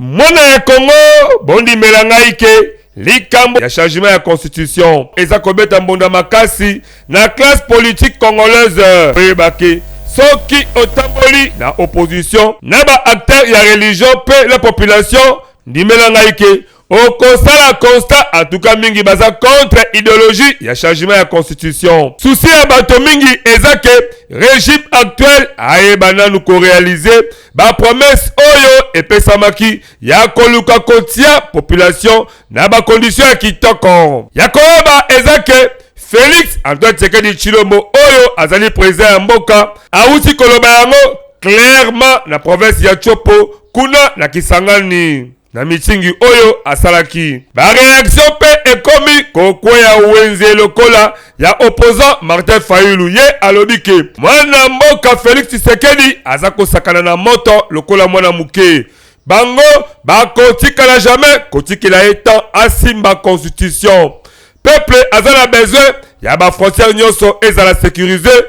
Mwana ya Congo, bondimela ngai ke likambo ya changement ya constitution eza kobeta mbonda makasi na classe politique congolaise. Oyeba ke soki otamboli na opposition na ba acteurs ya religion pe la population, ndimela ngai ke Okosala constat en tout cas mingi baza contre ideologie ya changement ya constitution. Souci ya bato mingi eza ke regime actuel ayeba nanu ko realiser ba promesses oyo epesamaki ya koluka kotia population na ba conditions ya kitoko. Ya koyeba eza ke Felix Antoine Tshisekedi Tshilombo oyo azali president ya mboka awuti koloba yango clairement na province ya Tshopo kuna na Kisangani. Na mitingi oyo asalaki, ba reactions mpe ekomi kokweya wenze lokola ya opposant Martin Fayulu. Ye alobi ke mwana mboka Felix Tshisekedi aza kosakana na moto lokola mwana moke. Bango bakotikala jamais kotikela ye temps asimba constitution. Peuple aza na besoin ya ba frontières nyonso ezala securiser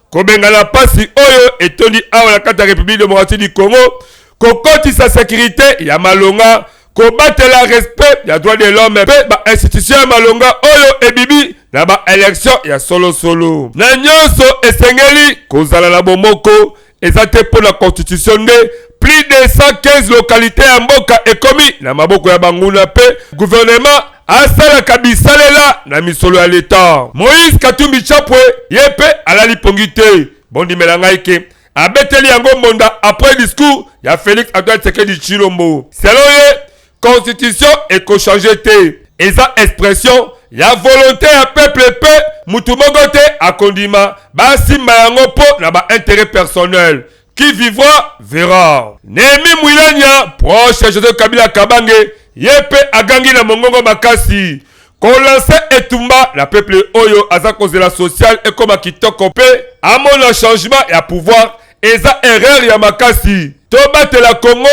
Kobengana pasi oyo etondi awa na kati ya Republique democratique du Congo, kokotisa securite ya malonga, kobatela respect ya droit de l'homme mpe ba institutions ya malonga oyo ebibi na ba elections ya solo solo. Na nionso esengeli kozala na bomoko, eza te mpo na constitution nde plus de 115 localites ya mboka ekomi na maboko ya banguna mpe gouvernement asalaka bisalela na misolo ya leta. Moïse Katumbi Chapwe ye mpe alali pongi te, bondimela ngai ke abeteli yango mbonda après discours ya Felix Antoine Tshisekedi Tshilombo. Selon ye, constitution eko changer te, eza expression ya volonte ya peuple mpe mutu moko te akondima basimba yango mpo na ba interet personnel. Qui vivra verra. Nehemie Mwilanya, proche ya Joseph Kabila Kabange, ye mpe agangi na mongongo makasi kolanse etumba na peuple oyo aza kozela social ekoma kitoko mpe amona changement ya pouvoir eza erreur ya makasi. Tobatela Congo,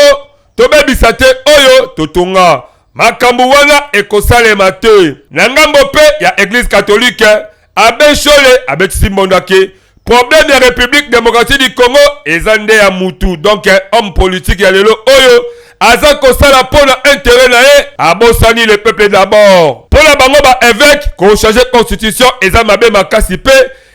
tobebisa te oyo totonga. Makambo wana ekosalema te. Na ngambo mpe ya Eglise catholique, Abbe Nshole abetisi mbonda ke problème ya Republique democratique du Congo eza nde ya mutu, donc homme politique ya lelo oyo aza kosala mpo na interet na ye, abosani le peuple d'abord. Mpo na bango ba eveques, ko changer constitution eza mabe makasi mpe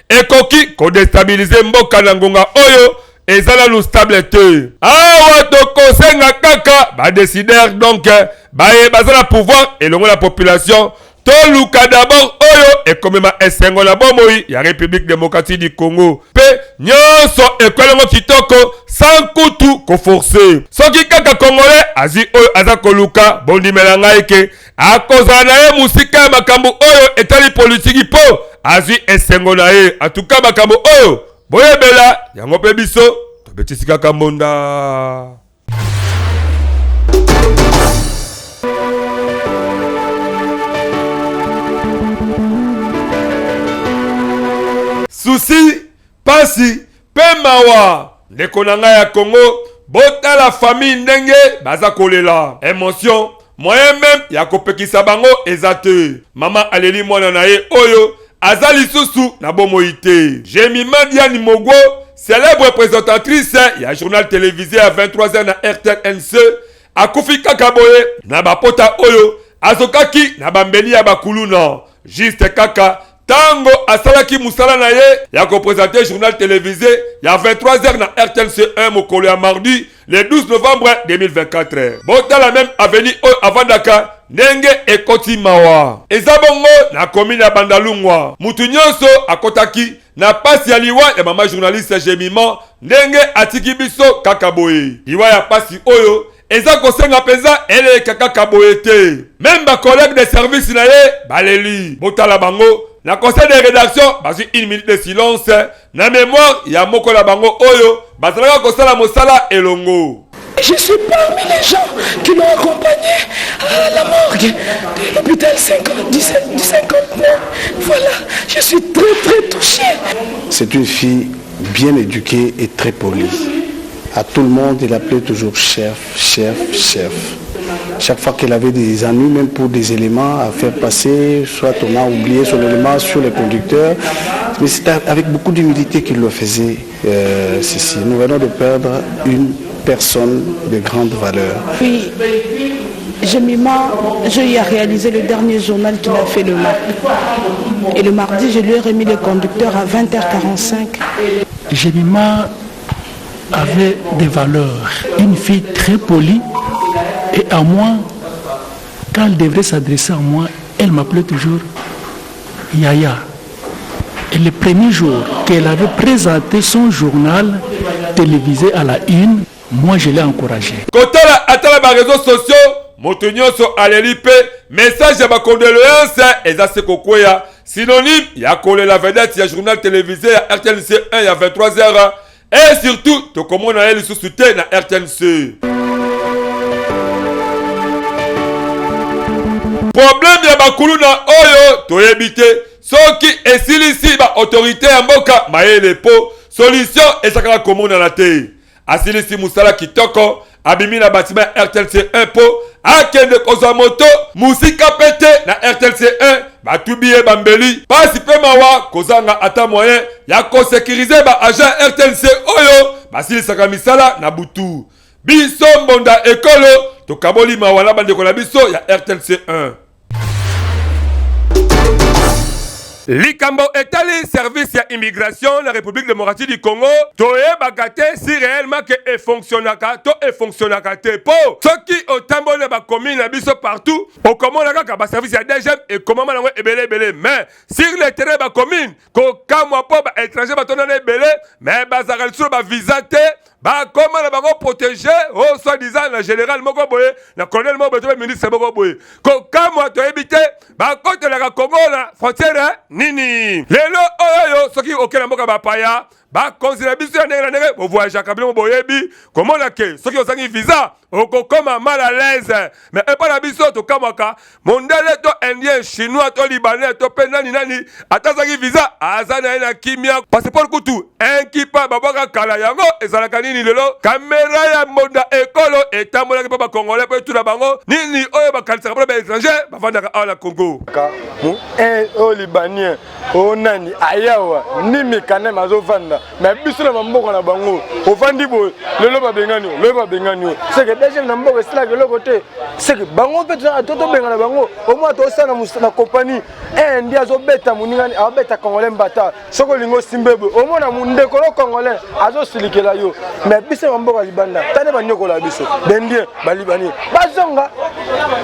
ekoki ko destabiliser mboka na ngonga oyo eza nanu stable te. Awa tokosenga kaka ba decideurs, donc baye baza na pouvoir elongo na population, toluka d'abord oyo ekomema esengo na bomoi ya Republique democratique du Congo mpe nyonso ekwelango kitoko sans kutu koforce. Soki kaka Congolais azwi oyo aza koluka, bondimela ngai ke akozala na ye mosika ya makambo oyo etali politiki mpo azwi esengo na ye. En tout cas makambo oyo boyebela yango mpe biso tobetisi kaka mbonda. Souci, pasi pe mawa ndeko na ngai ya Congo, botala famille ndenge baza kolela emotion, moyen meme ya kopekisa bango eza te. Mama aleli mwana na ye oyo aza lisusu na bomoi te. Jemima Diane Mogwo, célèbre présentatrice ya journal télévisé ya 23h na RTNC, akufi kaka boye na bapota oyo azokaki na bambeli ya bakuluna juste kaka tango asalaki mosala na ye ya kopresente journal télévisé ya 23h na RTNC 1 mokolo ya mardi le 12 novembre 2024. Botala meme avenue oyo avandaka ndenge ekoti mawa. Eza bongo na commune ya Bandalungwa. Mutu nyonso akotaki na pasi ya liwa ya mama journaliste Jemima ndenge atiki biso kaka boye. Liwa ya pasi oyo eza kosenga mpenza eleka kaka boye te. Meme ba collègues de service na ye baleli. Botala bango na conseil de rédaction bazwi une minute de silence na mémoire ya moko na bango oyo bazalaka kosala mosala elongo. Je suis parmi les gens qui l'ont accompagné à la morgue de l'hôpital 57 du 59. Voilà, je suis très très touchée. C'est une fille bien éduquée et très polie. À tout le monde, il appelait toujours chef, chef, chef. Chaque fois qu'il avait des ennuis, même pour des éléments à faire passer, soit on a oublié son élément sur les conducteurs, mais c'est avec beaucoup d'humilité qu'il le faisait, ceci. Nous venons de perdre une personne de grande valeur. Puis, Jemima, je lui ai réalisé le dernier journal qu'il a fait le mardi. Et le mardi, je lui ai remis le conducteur à 20h45. Jemima avait des valeurs, une fille très polie, et à moi, quand elle devrait s'adresser à moi, elle m'appelait toujours Yaya. Et le premier jour qu'elle avait présenté son journal télévisé à la une, moi je l'ai encouragée. Kotala ata na ba reseaux sociaux, moto nyonso aleli mpe message ya ba condoléances eza se kokweya, synonyme ya kolela vedette ya journal télévisé ya RTNC 1 ya 23h et surtout tokomona ye lisusu te na RTNC. Problème ya bakuluna oyo toyebi te soki esilisi ba autorité ya mboka mayele po solution ezakaka komonana te. Asilisi mosala kitoko, abimi na batiment ya RTLC 1 po akende kozwa moto mosika pe te na RTLC 1 batubi ye bambeli pasi pe mawa kozanga ata moyen ya kosekirize ba agent ya RTLC oyo basilisaka misala na butu. Biso mbonda ekolo tokaboli mawa na bandeko na biso ya RTLC 1. Likambo etali service ya immigration na Republique democratique du Congo, toyebaka te si reellement que e fonctionnaka to e fonctionnaka te, po soki otamboli na ba commune na biso partout okomona kaka ba service ya DGM ekomama nango ebele ebele, mais sur le terrain ba commune kokamwa po ba étranger batondana ebele, mais bazalaka lisusu ba visa te, bakoma na bango protege o oh, soit disant na général moko boye na colonel moko boye to ministre moko boye. Kokamwa, toyebi te bakotelaka Kongo na frontière nini. Lelo oyo soki oke na mboka bapaya, bakonzi na biso ya ndenge na ndenge bovoyageaka bino boyebi komona ke soki ozangi visa okokoma mal à l'aise, mais epai na biso tokamwaka mondele to indien, chinois to libanais to mpe nani nani, ata azangi visa aza na ye na kimia. Passeport kutu inkipa babwaka kala, yango ezalaka nini? Lelo kamera ya mbonda ekolo etambolaki mpo bakongolais mpo etuna bango nini oyo bakanisaka mpona baétranger bafandaka awa na Congo. Oyo libanien oyo nani ayawa nimi kaneme azovanda me biso na bamboka na bango ovandi boye, lelo babengani yo, lelo babengani yo, seke dgm na mboka esilaka eloko te, seke bango mpe tobengana bango omoi tosala na kompani ndi azobeta moningani, azobeta congolais mbata. Soki olingi osimbe boye, omona mondeko no congolais azosilikela yo, me biso na mboka libanda tane banyokola biso, bendien balibani bazonga,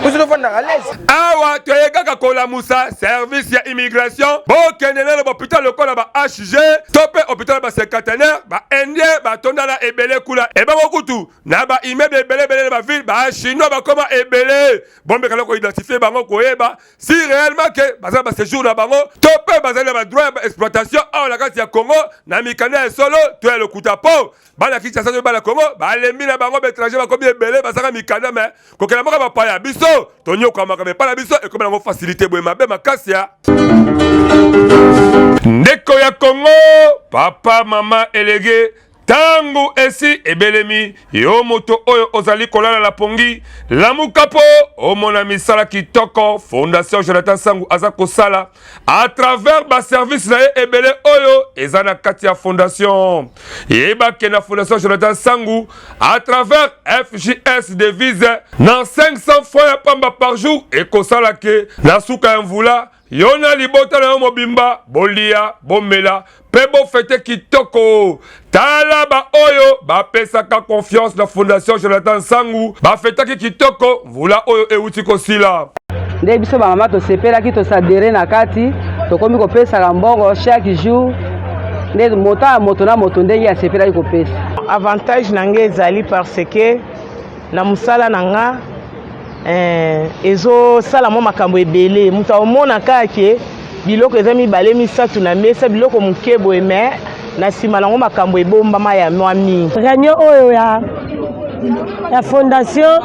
biso tofandaka à l'aise. Awa toye kaka kolamusa service ya immigration, bokende nano bahôpital lokola ba HG to mpe hôpital ya bacinquantenaire, baindien batondana ebele kuna, ebango kutu na baimmeuble ebele ebele na baville, bachinois bakoma ebele. Bombekala koidentifie bango, koyeba si réellement ke baza na baséjour na bango to mpe bazali na badroit ya exploitation awa na kati ya Congo na mikanda ya solo to ya lokuta, po bana Kinshasa to bana Congo balembi na bango baétranger bakomi ebele, bazanga mikanda, me kokela mboka bapaya biso tonyokwamaka, me epai na biso ekomi nango facilité boye mabe makasi ya ndeko ya Congo. Papa, mama elege, ntango esi ebelemi, yo moto oyo ozali kolala na pongi, lamuka mpo omona misala kitoko Fondation Jonathan Sangu aza kosala à travers baservice na ye ebele oyo eza na kati ya fondation. Yebake na Fondation Jonathan Sangu à travers FJS devise na 500 francs ya pamba par jour ekosala ke na suka ya mvula yo na libota na yo mobimba bolia, bomela mpe bofete kitoko. Tala baoyo bapesaka confiance na Fondation Jonathan Sangu bafetaki kitoko mvula oyo euti kosila. Nde biso bamama tosepelaki, tosadere na kati, tokomi kopesaka mbongo chaque jour, nde moto ya moto na moto ndenge asepelaki kopesa. Avantage na ngai ezali parce que na mosala na nga ezosala mwa makambo ebele. Moto aomona kaka ke biloko eza mibale misato na mesa, biloko moke boye, me na nsima nango makambo ebombama ya mwa mingi. Réunion oyo ya fondation,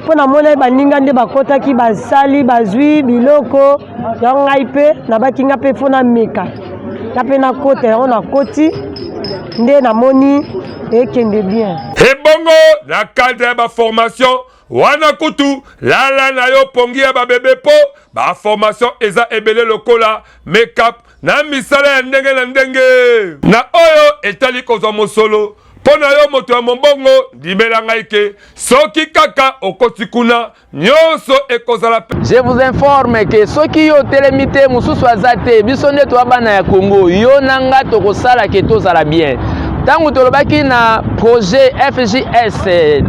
mpo namona baninga nde bakotaki, basali, bazwi biloko yango, ngai mpe nabaki nga mpe fo nameka, nga mpe nakota yango, nakoti nde namoni. Ekende bien. Ebongo na cadre ya ba formation wana kutu lala na yo pongi ya ba bebe po ba formation eza ebele lokola make-up na misala ya ndenge na ndenge. Na oyo etali kozwa mosolo mpo na yo moto ya mombongo, ndimela ngai ke soki kaka okoti kuna Nionso ekozala pe. Je vous informe que soki yo otelemi te mosusu aza te biso nde toa bana ya Congo yo na nga tokosala ke tozala bien ntango tolobaki na projet FJS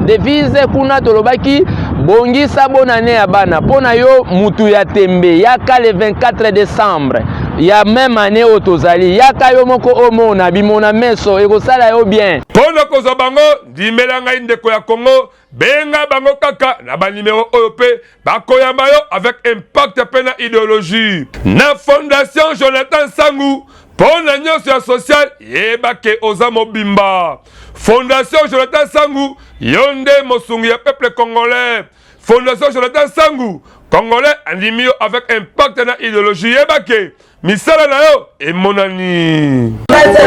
devise kuna tolobaki bongisa bonane ya bana mpo na yo mutu ya tembe yaka le 24 décembre ya meme année oyo tozali yaka yo moko omona bimona meso ekosala yo bien mpo na kozwa bango ndimela ngai ndeko ya Congo Benga bango kaka na ba numero oyo pe bakoyamba yo avec impact pe na ideologie. Na Fondation Jonathan Sangu mpo na nyonso ya social yeba ke oza mobimba. Fondation Jonathan Sangu yo nde mosungi ya peuple congolais. Fondation Jonathan Sangu congolais andimi yo avec impact na ideologie yeba ke Misala na yo emonani.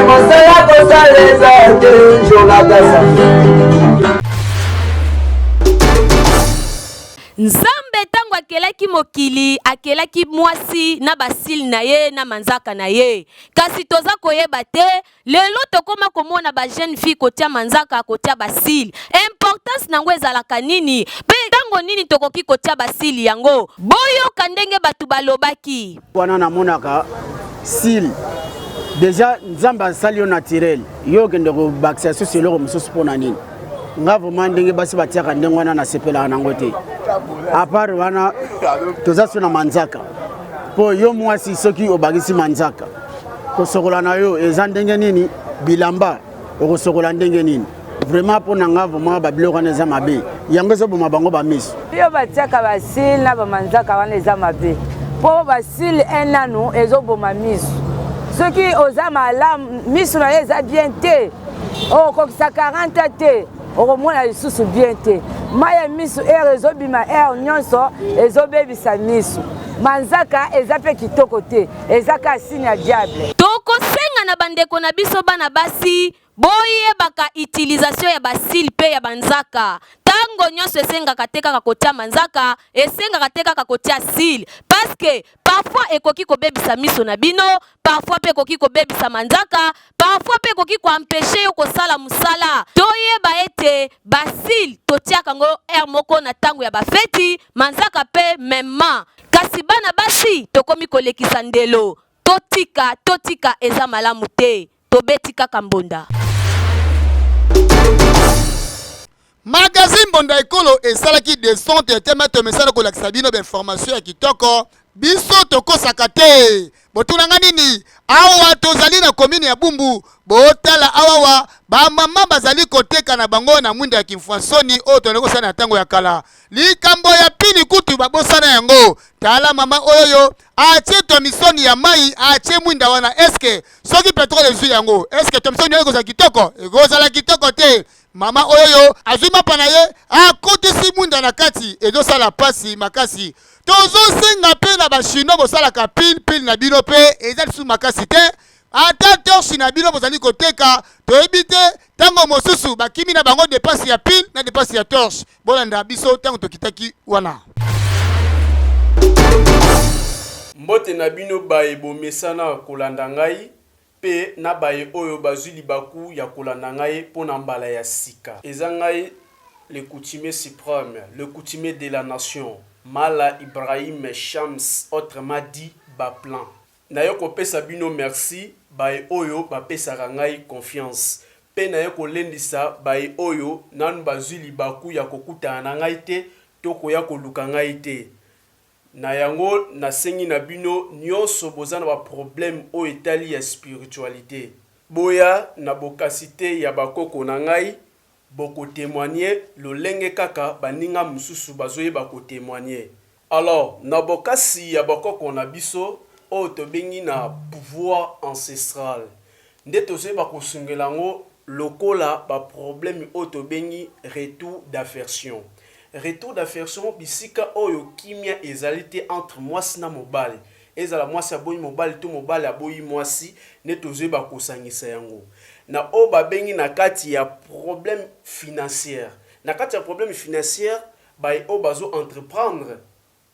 Mosala kosala eza te Jonathan. Nzambe ntango akelaki mokili, akelaki mwasi na basili na ye na manzaka na ye. Kasi toza koyeba te, lelo tokoma komona ba jeune fille kotia manzaka, kotia basili. Importance nango ezalaka nini? Pe ntango nini tokoki kotia basili yango? Boyoka ndenge bato balobaki. Wana namonaka sil deja nzambe asali yo naturel yo okende kobakisa susu eloko mosusu mpo na nini nga vraiment ndenge basi batiaka ndenge wana nasepelaka nango te apart wana toza so na manzaka mpo yo mwasi soki obakisi manzaka kosokola na yo eza ndenge nini bilamba okosokola ndenge nini vraiment mpo na nga vraiment babiloko wana eza mabe yango ezoboma bango bamiso yo batiaka basile na bamanzaka wana eza mabe mpo basile un nanu ezoboma miso soki oza malamu miso na yo eza bien te okokisa 40 te okomona lisusu bien te mai ya miso ere ezobima ere nyonso ezobebisa miso manzaka eza mpe kitoko te eza kaka signe ya diable tokosenga na bandeko na biso bana basi Boyebaka utilisation ya ba cils pe ya ba nzaka. Tango nionso esengaka te kaka kotia manzaka, esengaka te kaka kotia cils. Parce que parfois ekoki kobebisa miso na bino, parfois pe ekoki kobebisa manzaka, parfois pe ekoki ko empecher yo kosala musala. Toyeba ete ba cils totiaka yango heure moko na tango ya ba feti, manzaka pe memement. Kasi bana basi tokomi kolekisa ndelo. Totika, totika eza malamu te. Tobeti kaka mbonda. Magazine Mbonda Ekolo esalaki descente ya tema tomesana kolakisa bino ba information ya kitoko. Biso tokosaka te. Botuna nga nini? Awa tozali na commune ya Bumbu. Botala awawa ba mama bazali koteka na bango na mwinda ya Kinfwansoni oyo tozali kosala na tango ya kala. Likambo ya pili kutu babosana yango. Tala mama oyoyo atie tomisoni ya mai atie mwinda wana eske soki petrole ezwi yango eske tomisoni oyo ekozala kitoko ekozala kitoko te mama oyoyo azwi mapa na ye akotisi mwinda na kati ezosala mpasi makasi tozosenga mpe na bachinois bosalaka pile pile na bino mpe eza lisusu makasi te ata torche na bino bozali koteka toyebi te ntango mosusu bakimi na bango depense ya pile na depense ya torche Bolanda biso ntango tokitaki wana. Mbote na bino baye bomesana kolanda ngai mpe na baye oyo bazwi libaku ya kolanda ngai mpo na mbala ya sika. Eza ngai le coutumier supreme, le coutumier de la nation, Mala Ibrahim Shams autrement dit Baplan. Naye kopesa bino merci baye oyo bapesaka ngai confiance pe naye kolendisa baye oyo nanu bazui libaku ya kokutana na ngai te to koya koluka ngai te. Na yango nasengi na bino nionso boza na ba problème oyo etali ya spiritualite boya na bokasi te ya ba koko na ngai boko temoigner lolenge kaka baninga mosusu bazoyeba ko temoigner. Alors, na bokasi ya bokoko na biso, oyo tobengi na pouvoir ancestral, nde tozoyeba kosungela yango lokola ba problèmes oyo tobengi retour d'affersion. Retour d'affersion, bisika oyo kimia ezali te entre mwasi na mobali. Ezala mwasi aboyi mobali to mobali aboyi mwasi nde tozoyeba kosangisa yango na oyo babengi na kati ya problème financière. Na kati ya problème financière, baye oyo bazo entreprendre,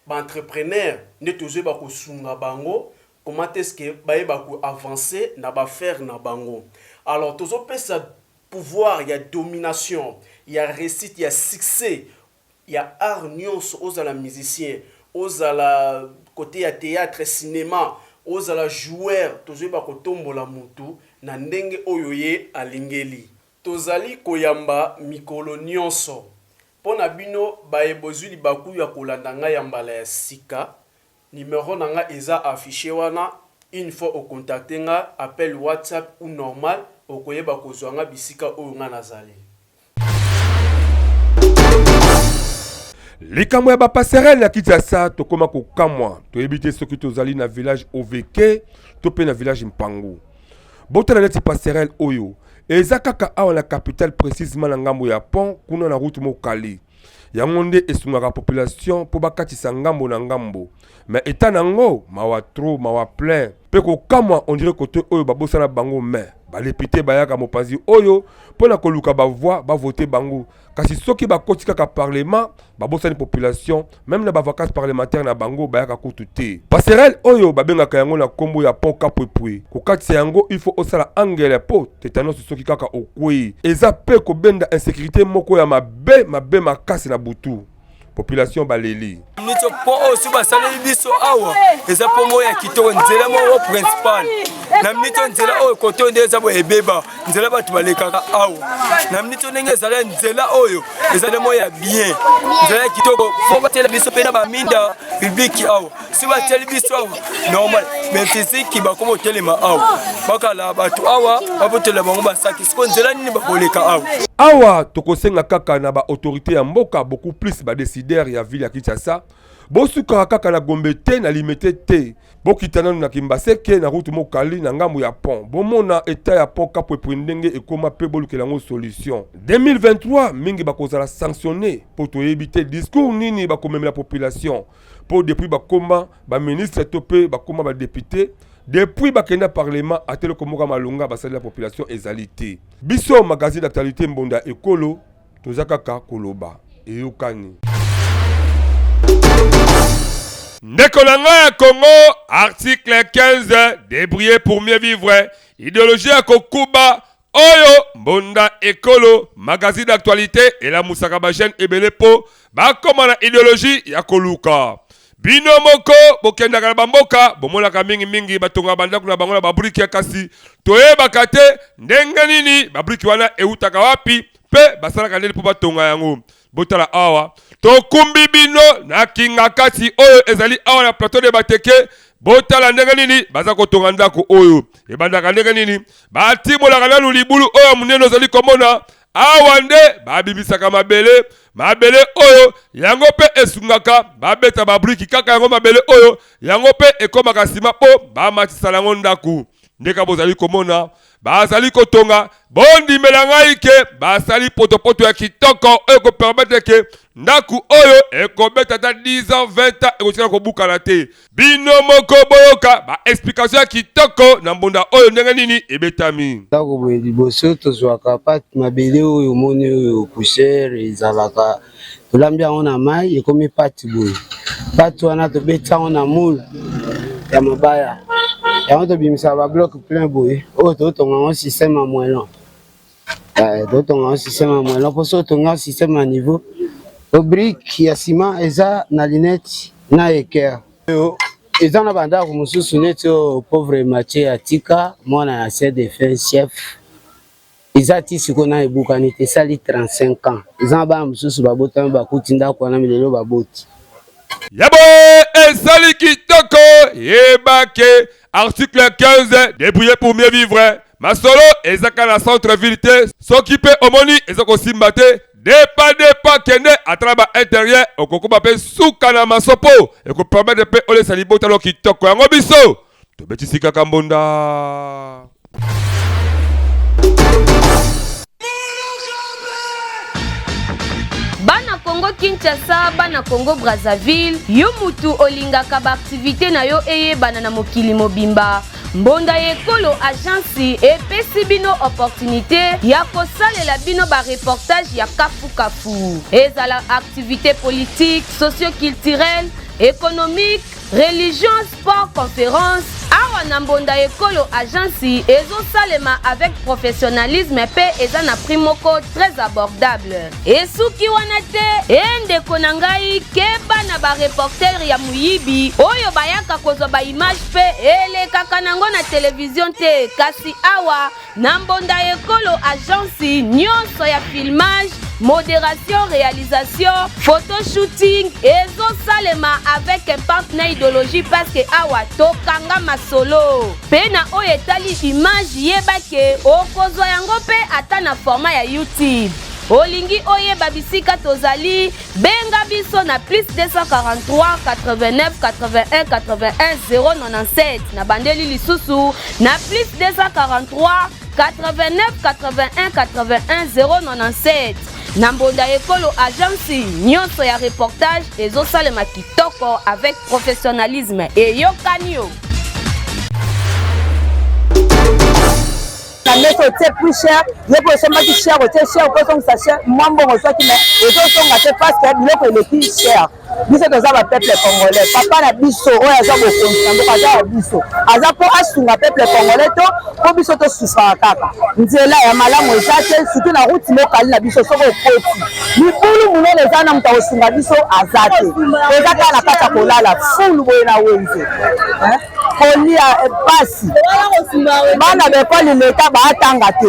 ba entrepreneurs nde tozoyeba kosunga bango comment est-ce que bayeba ko avancer na ba affaires na bango. Alors tozopesa pouvoir ya domination, ya reussite, ya succès ya art nionso ozala musicien ozala cote ya theatre cinema ozala joueur tozoyeba kotombola mutu na ndenge oyo ye alingeli. Tozali koyamba mikolo nionso mpo na bino baye bozui libaku ya kolanda ngai ya mbala ya sika Numero na nga eza affiche wana, une fois o contacter nga, appel WhatsApp ou normal, okoyeba kozua nga bisika oyo nga nazali. Likambo ya ba passerelles na Kinshasa tokoma kokamwa, toyebi te soki tozali na village Oveke to pe na village Mpangu. Botala neti passerelle oyo eza kaka awa na capitale precisement na ngambo ya pont kuna na route Mokali. Yango nde esungaka population mpo bakatisa ngambo na ngambo. Mais etat nango mawa trop, mawa plein. Pe kokamwa on dirait cote oyo babosana bango mais ba deputes bayaka mopanzi oyo mpo na koluka ba voix ba voter bango kasi soki bakoti kaka parlement babosani population meme na ba vacances parlementaires na bango bayaka kutu te. Passerelle oyo babengaka yango na kombo ya pont Kapwepwe, kokatisa yango il faut osala angle po tetanos soki kaka okweyi eza pe kobenda insecurite moko ya mabe mabe makasi na butu. Population baleli. Miso po oyo soki basaleli biso awa eza po moko ya kitoko, nzela moko principal na miniti nzela oyo kote oyo nde eza boye ebeba nzela bato balekaka awa na miniti ndenge ezala nzela oyo ezali moko ya bien nzela ya kitoko fo batiela biso mpe na baminda publiki awa si batieli biso awa normal mais fiziki bakoma otelema awa bakala bato awa babotela bango basaki siko nzela nini bakoleka awa awa tokosenga kaka na ba autorité ya mboka beaucoup plus ba décideurs ya ville ya Kinshasa bosukaka kaka na Gombe te na Limete te Bokita nanu na Kimbaseke na route Mokali na ngambo ya pont bomona etat ya pont Kapwepwe ndenge ekoma pe bolukela yango solution. 2023 mingi bakozala sanctionne po toyebi te discours nini bakomemela population po depuis bakoma ba ministre to pe bakoma ba depute depuis bakenda parlement ata eloko moko ya malonga basalela population ezali te. Biso magazine d'actualite Mbonda Ekolo Toza kaka koloba eyokani. Ndeko na ngai ya Congo, article 15 débrouiller pour mieux vivre, idéologie ya kokuba oyo mbonda ekolo magazine d'actualité elamusaka ba jeunes ebele po bakoma na idéologie ya koluka. Bino moko bokendaka na bamboka bomonaka mingi mingi batongaka bandako na bango na babrike, kasi toyebaka te ndenge nini babrike wana eutaka wapi mpe basalaka nini mpo batonga yango. Botala awa, tokumbi bino na Kingakati oyo ezali awa na plateau de Bateke. Botala ndenge nini baza kotonga ndako oyo. Ebandaka ndenge nini? Batimolaka nanu libulu oyo monene ozali komona Awa nde babimisaka mabele, mabele oyo yango mpe esungaka babeta babriki kaka yango mabele oyo yango mpe ekomaka nsima mpo bamatisa yango ndako. Ndeka bozali komona bazali kotonga, bondimela ngai ke basali potopoto ya kitoko oyo ekopermetre ke ndako oyo ekobeta ata 10 ans 20 ans ekotikala kobukana te. Bino moko boyoka ba explication ya kitoko na mbonda oyo ndenge nini ebetami. Ndako boye liboso tozwaka pate mabele oyo omoni oyo poussière ezalaka tolambi yango na mai ekomi pate boye pate wana tobeti yango na moule ya mabaya yango tobimisaka ba bloc plein boye oyo totonga yango système ya moellon Eh, totonga yango système ya moellon mpo soki otonga yango système ya niveau brique ya ciment eza na lunette na équerre oyo eza na bandako mosusu neti oyo pauvre Mathieu atika mwana ya chef de fin chef eza ti sikoyo na ebukani te esali 35 ans eza na bana mosusu babotami bakuti ndako wana milelo baboti Yabo esali kitoko yeba ke article 15 débrouiller pour mieux vivre masolo eza kaka na centre ville te soki pe omoni eza kosimba te depa depa kende ata na ba interieur okokoma pe suka na masopo ekopermettre pe olesa libota lo kitoko yango biso tobetisi kaka mbonda. Bana Congo. Congo Kinshasa, bana Congo Brazzaville, yo mutu olingaka ba activité na yo eyebana na mokili mobimba. Mbonda ya ekolo agence epesi bino opportunité ya kosalela bino ba reportage ya kafukafu. Ezala activité politique, socio-culturelle, économique, Religion, sport, conference, awa na mbonda ekolo agence ezosalema avec professionnalisme mpe eza na prix moko très abordable. Esuki wana te, e ndeko na ngai keba na ba reporter ya moyibi oyo bayaka kozwa ba image mpe elekaka nango na television te, kasi awa Na mbonda ekolo agence nyonso ya filmage, moderation, realisation, photo shooting ezosalema avec impact na idéologie parce que awa tokanga masolo. Pe na oyo etali image yeba ke okozwa yango pe ata na format ya YouTube. Olingi oyeba bisika tozali, benga biso na plus 243 89 81 81 097. Na bandeli lisusu na plus 243 89 81 81 097. Na mbonda ekolo agence nyonso ya reportage ezosalema kitoko avec professionnalisme. Eyokani yo. Na mesa otie plus cher, yo mpe osombaki cher, otie cher mpo ozongisa cher, mwa mbongo ozwaki me ezozonga te parce que biloko eleki cher. Biso toza ba peuple congolais, papa na biso oyo aza bokonzi na mboka aza ya biso, aza mpo asunga peuple congolais to mpo biso tosufaka kaka. Nzela ya malamu eza te, surtout na route mokali na biso, soki okoti libulu monene eza na moto akosunga biso aza te, toza kaka na kati ya kolala fulu boye na wenze kolia pasi. Bana baekole leta baatanga te,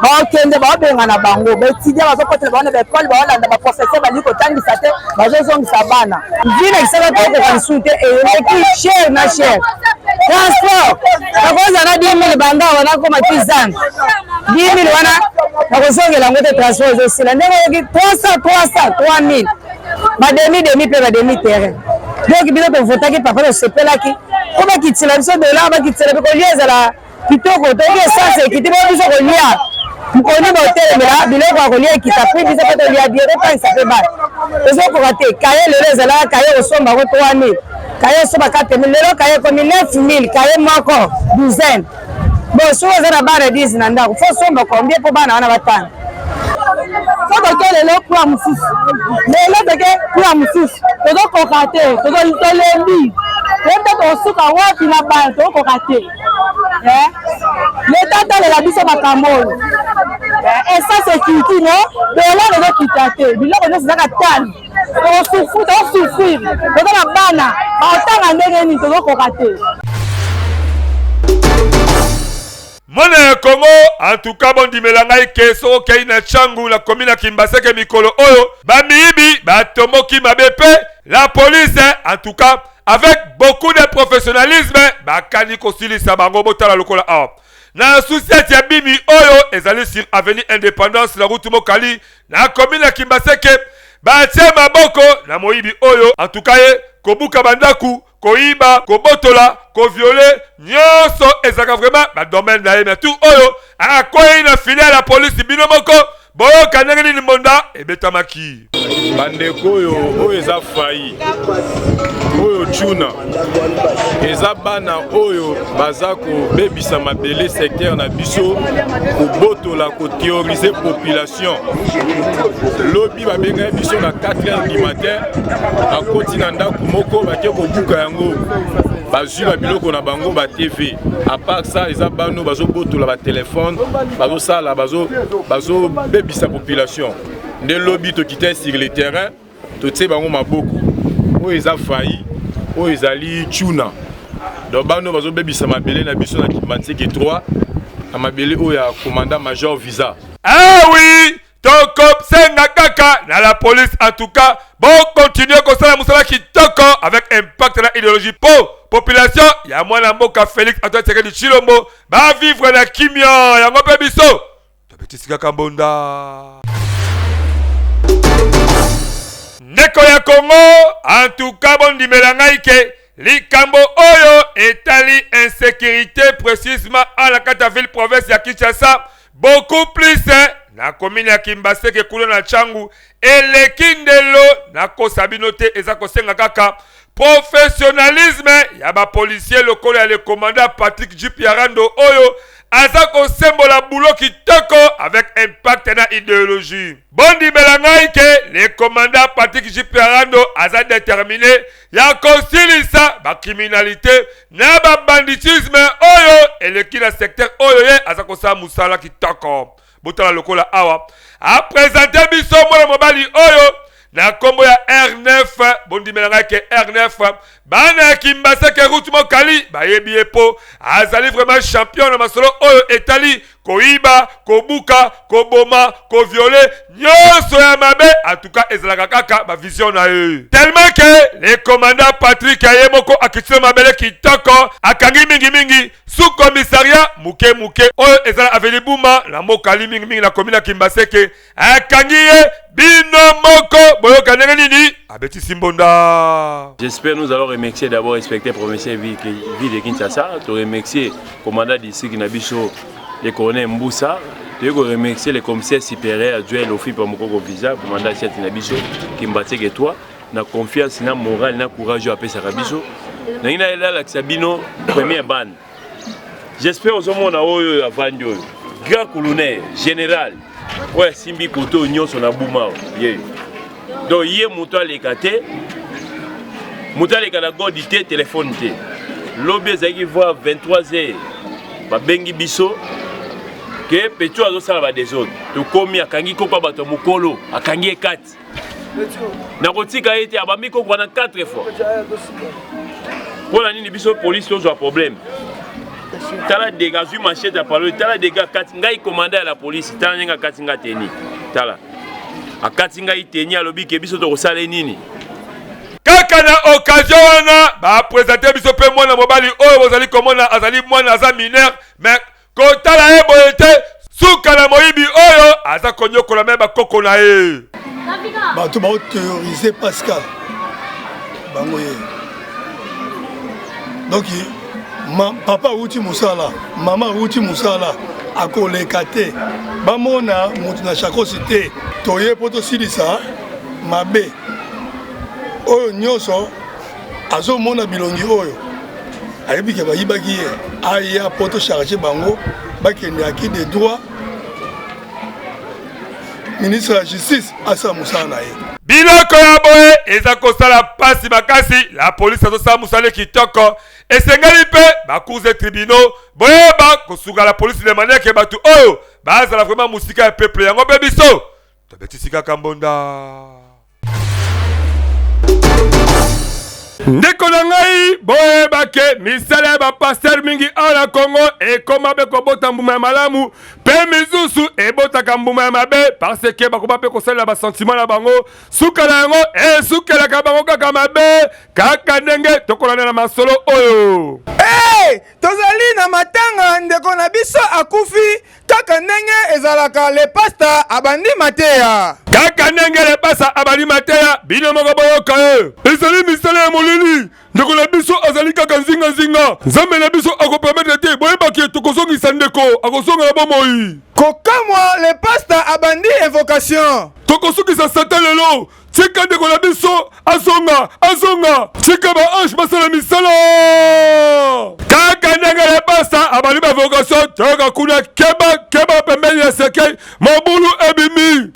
bakende baobengana bango, baetudia bazokotela bango na baekole, baolanda baprofesseur balingi kotangisa te, bazozongisa bana. Vie na kisasa tokoka lisusu te, eleki cher na cher. Transport nakozala na 10 000 banda awa nakoma ti zando 10 000 wana nakozongela yango te, transport ezosila ndenge oyoki 300 300 3000 ba demi demi mpe ba demi terrain. Donc bino tovotaki papa, tosepelaki mpo bakitela biso dollar, bakitela mpe kolia ezala kitoko, toyoki essence ekiti mpo biso kolia mokoni botelemela biloko ya kolia ekita mpe biso mpe tolia bien, totangisa mpe bana tozokoka te. Kaye lelo ezalaka kaye kosomba yango 3000, kaye osomba 4000, lelo kaye ekomi 9000, kaye moko douzaine. Bon, soki oza na bana 10 na ndako, fo somba combien mpo bana wana batanga? So toke lelo pura mosusu, lelo toke pura mosusu, tozokoka te, tolembi, toyebi te tokosuka wapi na bana, tokokoka te. Leta atalela biso makambo oyo. Essence ekiti no, dollar ezokita te, biloko nyonso ezaka talo, tokosouffrir, toza na bana bakotanga ndenge nini, tozokoka te. Mwana ya Congo, en tout cas bondimela ngai ke soki okei na Tshangu na commune ya Kimbaseke mikolo oyo bamiyibi batomboki mabe pe la police en tout cas avec beaucoup de professionnalisme bakani kosilisa bango. Botala lokola awa na sous-ciat ya Bimi oyo ezali sur avenue Independance na route Mokali na commune ya Kimbaseke, batie maboko na moyibi oyo en tout cas ye kobuka bandaku, koyiba, kobotola, ko violer, nionso ezalaka vraiment ba domaine na ye. Mais tout oyo akweyi na filet ya la police. Bino moko boyoka ndenge nini mbonda ebetamaki. Bandeko oyo oyo eza fayi oyo tuna eza bana oyo baza kobebisa mabele secteur na biso, kobotola, koterroriser population. Lobi babengaki biso na 4 heures du matin, bakoti na ndako moko bake kobuka yango, bazwi ba biloko na bango ba TV. À part ça, eza bano bazobotola ba telefone, bazosala, bazobebisa population. Nde lobi tokita sur le terrain, totie bango maboko. Oyo eza fayi, oyo ezali tuna. Donc bano bazobebisa mabele na biso na Kimbanseke 3, na mabele oyo ya commandant major Visa. Ah oui, tokosenga kaka na la police en tout cas bo continuer kosala mosala kitoko avec impact na idéologie po population ya mwana mboka Félix Antoine Tshisekedi Tshilombo ba vivre na kimia. Yango mpe biso tobetisi kaka mbonda. Ndeko ya Congo, en tout cas bondimela ngai ke likambo oyo etali insécurité précisément à la kati ya ville province ya Kinshasa beaucoup plus. na commune ya Kimbaseke kuna na Tshangu eleki ndelo. Nakosa bino te, eza kosenga kaka professionnalisme ya ba policiers lokola ya le commandant Patrick Jeep Yarando oyo aza kosembola boulot kitoko avec impact na ideologie. Bondimela ngai ke le commandant Patrick Jeep Yarando aza determine ya kosilisa ba criminalite na ba banditisme oyo eleki na secteur oyo ye aza kosala mosala kitoko. Botala lokola awa a presente biso mwana mobali oyo na nkombo ya R9. Bondimela ngai ke R9, bana ya Kimbaseke route Mokali bayebi ye mpo azali vraiment champion na masolo oyo etali koyiba, kobuka, koboma, koviole, nyonso ya mabe. En tout cas ezalaka kaka ba vision na ye, tellement que le commandant Patrick ye moko akiti na mabele kitoko, akangi mingimingi sous commissariat moke moke oyo ezala avenue Buma na Mokali, mingimingi na commune ya Kimbaseke. Akangi ye, bino moko boyoka ndenge nini abetisi mbonda. J'espère nous allons remercier d'abord inspecteur provincial ville, ville de Kinshasa, to remercier commandant district na biso le colonel Mbusa, to remercier le commissaire supérieur adjoint Lofi Pamukoko Visa, commandant chef na biso Kimbatseke 3 na confiance na morale na courage oyo apesaka biso. Nangi na elalakisa bino première bande. J'espère ozomona oyo oyo avandi oyo grand colonel général oyo asimbi kote oyo nyonso na buma ye. Donc ye moto aleka te, moto aleka na godi te, telefone te. Lobi ezalaki voir 23 heures babengi biso ke petio azosala ba desordre. Tokomi, akangi koko ya bato ya mokolo, akangi ye kati. Nakotika ye te, abambi koko wana 4 fois. Mpo na nini biso polise tozwa problème? Tala dega, azwi machete ya paloi, tala dega akati ngai, komanda ya la polise, tala ndenge akati ngai teni, tala akati ngai teni, alobi ke biso tokosala ye nini? Kaka na occasion wana bapresente biso mpe mwana mobali oyo bozali komona, azali mwana, aza mineur, mais kotala ye boye te, suka na moyibi oyo aza konyokola me bakoko na ye. Bato baoterrorize Pascal bango ye. Donc ma, papa awuti mosala, mama awuti mosala, akoleka te bamona moto na shakosi te. Toye mpo tosilisa mabe oyo nyonso. Azomona bilongi oyo ayebi ke bayibaki ye, aya mpo tocharge bango bakende acquis de droit. Ministre ya justice asala mosala na ye. Biloko ya boye eza kosala pasi makasi. La police azosala mosala kitoko, esengeli mpe ba cours et tribunaux boyeba kosunga la police de manière ke bato oyo bazala vraiment mosika ya peuple. Yango mpe biso tobetisi kaka mbonda. Ndeko na ngai, boyeba ke misala ya bapastere mingi awa na Congo ekoma mpe kobota mbuma ya malamu, mpe misusu ebotaka mbuma ya mabe, parce ke bakoba mpe kosalela basentiment na bango. Suka na yango esukelaka bango kaka mabe, kaka ndenge tokolanda na masolo oyo. Hey, tozali na matanga, ndeko na biso akufi. Kaka ndenge ezalaka, le pasta abandi mateya. Kaka ndenge le pasta abandi mateya, bino moko boyoka ye. Ezali misala ya molili. Ndeko na biso azali kaka nzinganzinga. Nzambe na biso akopermettre te. Boyebaki tokozongisa ndeko, akozonga na bomoi. Kokamwa, le pasta abandi invocation. Tokosukisa Satan lelo. Tika ndeko na biso azonga, azonga. Tika ba ange basala misala. Kaka ndenge le pasta abandi ba vocation, toyoka kuna keba keba pembeni ya cercueil, mobulu ebimi.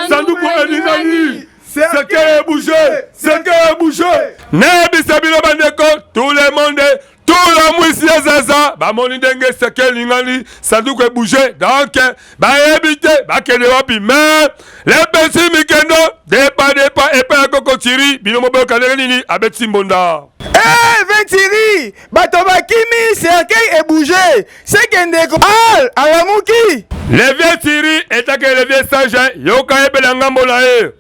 Sanduku elingani. Cercueil ebouge, cercueil ebouge. Nayebisa bino bandeko, tout le monde tula mwisi ya zaza bamoni ndenge seke elingani, sanduku ebouge, donc bayebi te bakende wapi. Me lepesi mikendo depa depa epai ya koko tiri, bino moboyoka ndenge nini abeti mbonda. Hey, Ventiri, bato bakimi, cercueil ebouge, seke ndeko al alamuki. Le vieux Thierry etake le vieux sage, yoka yebela ngambo na ye.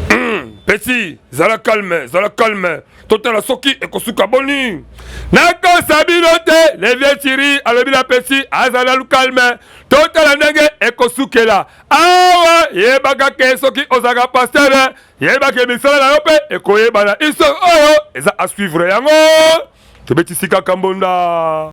Petit, zala calme, zala calme. Totala soki ekosuka boni. Nakosa bino te, le vieux Thierry alobi na petit azala calme. Totala ndenge ekosukela. Awa yebaka ke soki ozalaka pasteur, yebaka misala na yo mpe ekoyebana. Histoire oyo eza à suivre yango. Tobetisi kaka mbonda.